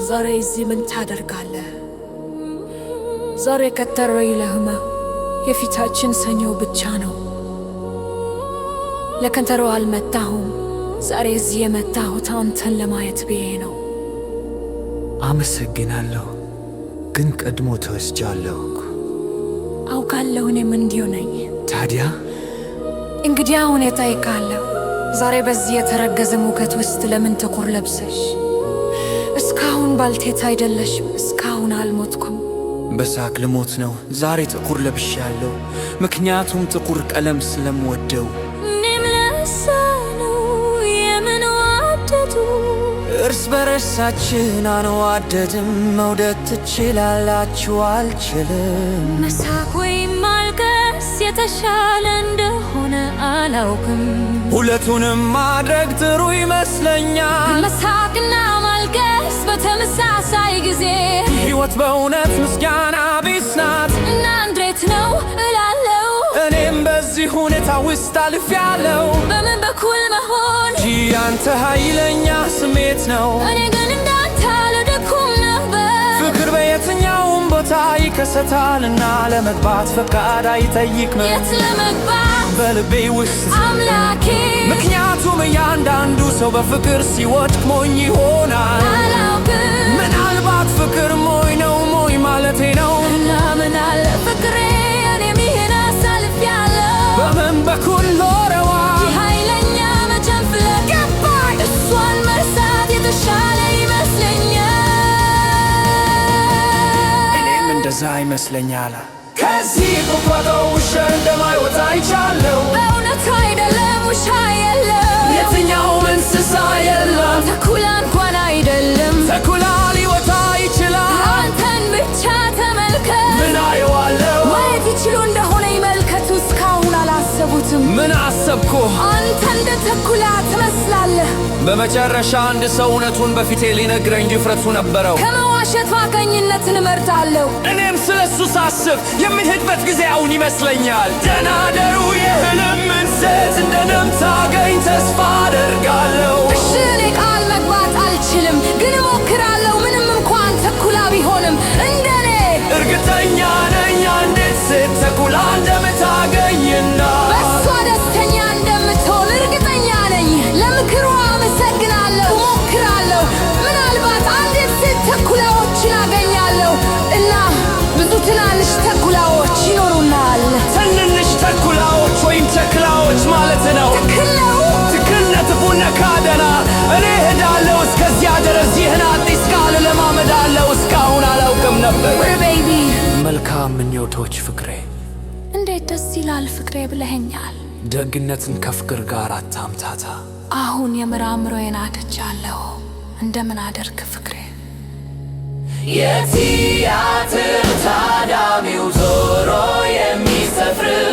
ዛሬ እዚህ ምን ታደርጋለህ? ዛሬ ቀጠሮ የለህማ። የፊታችን ሰኞ ብቻ ነው። ለቀጠሮ አልመጣሁም። ዛሬ እዚህ የመጣሁት አንተን ለማየት ብዬ ነው። አመሰግናለሁ፣ ግን ቀድሞ ተወስጃለሁ እኮ። አውቃለሁ፣ እኔም እንዲሁ ነኝ። ታዲያ? እንግዲህ አሁን እጠይቃለሁ፣ ዛሬ በዚህ የተረገዘ ሙቀት ውስጥ ለምን ጥቁር ለብሰሽ? እስካሁን ባልቴት አይደለሽም። እስካሁን አልሞትኩም። በሳቅ ልሞት ነው። ዛሬ ጥቁር ለብሻለሁ፣ ምክንያቱም ጥቁር ቀለም ስለምወደው። እኔም ለዛ ነው የምንዋደዱ። እርስ በርሳችን አንዋደድም። መውደድ ትችላላችሁ፣ አልችልም። መሳቅ ወይም ማልቀስ የተሻለ እንደሆነ አላውቅም። ሁለቱንም ማድረግ ጥሩ ይመስለኛል። መሳቅና ማልቀስ በተመሳሳይ ጊዜ። ሕይወት በእውነት ምስጋና ቢስ ናት። እና እንዴት ነው እላለው። እኔም በዚህ ሁኔታ ውስጥ አልፌያለሁ። በምን በኩል መሆን? ያንተ ኃይለኛ ስሜት ነው። እኔ ግን እንዳንተ አልወደኩም ነበር። ፍቅር በየትኛውም ቦታ ይከሰታልና ለመግባት ፈቃድ አይጠይቅም። የት ለመግባት? በልቤ ውስጥ። አምላኬ። ምክንያቱም እያንዳንዱ ሰው በፍቅር ሲወድቅ ሞኝ ይሆናል። አላውቅም። ምናልባት ፍቅር ሞኝ ነው፣ ሞኝ ማለቴ ነው። እና ምን አለ ፍቅሬ፣ እኔም ይሄን አሳልፌያለሁ። በምን በኩል ኖረዋል? ኃይለኛ መጨፍለቅ ገባኝ። እሷን መርሳት የተሻለ ይመስለኛል። እኔም እንደዛ ይመስለኛል። ከዚህ ቁጥቋጦ ውሻ እንደማይወጣ አይቻለሁ። በእውነቱ አይደለም፣ ውሻ የለም። የትኛውም እንስሳ የለም። ተኩላ እንኳን አይደለም። ተኩላ ሊወጣ ይችላል። አንተን ብቻ ተመልከት። ምን አየዋለሁ? ማየት ይችሉ እንደሆነ ይመልከቱ። እስካሁን አላሰቡትም። ምን አሰብኩ? አንተ እንደ ተኩላ ትመስላለህ። በመጨረሻ አንድ ሰው እውነቱን በፊቴ ሊነግረኝ ድፍረቱ ነበረው። ከመዋሸት ሐቀኝነትን እመርጣለሁ። እኔም ስለ እሱ ሳስብ የምንሄድበት ጊዜ አሁን ይመስለኛል። ደህና ደሩ። የህልምን ሴት እንደምታገኝ ተስፋ አደርጋለሁ። እሺ፣ እኔ ቃል መግባት አልችልም፣ ግን እሞክራለሁ። ምንም እንኳን ተኩላ ቢሆንም እንደኔ። እርግጠኛ ነኝ አንዲት ሴት ተኩላ እንደምታገኝና በእሷ ደስተኛ እንደምትሆን እርግጠኛ ነኝ። ለምክሯ አመሰግናለሁ። እሞክራለሁ። ምናልባት አንዲት ሴት ተኩላዎችን አገኛለሁ እና ብዙ ትናንሽ ተኩላዎች ይኖሩናል። ትንንሽ ተኩላዎች ወይም ተክላዎች ማለት ነው። ትክክል ነው። ትክክል ነጥቡን ነካደና እኔ እሄዳለሁ። እስከዚያ ድረስ ይህን አዲስ ቃል እለማመዳለሁ። እስካሁን አላውቅም ነበር። Baby. መልካም ምኞቶች ፍቅሬ። እንዴት ደስ ይላል ፍቅሬ ብለኸኛል። ደግነትን ከፍቅር ጋር አታምታታ። አሁን የምር አእምሮዬን አጥቻለሁ። እንደምን አደርክ ፍቅሬ? የቲያትር ታዳሚው ዞሮ የሚሰፍር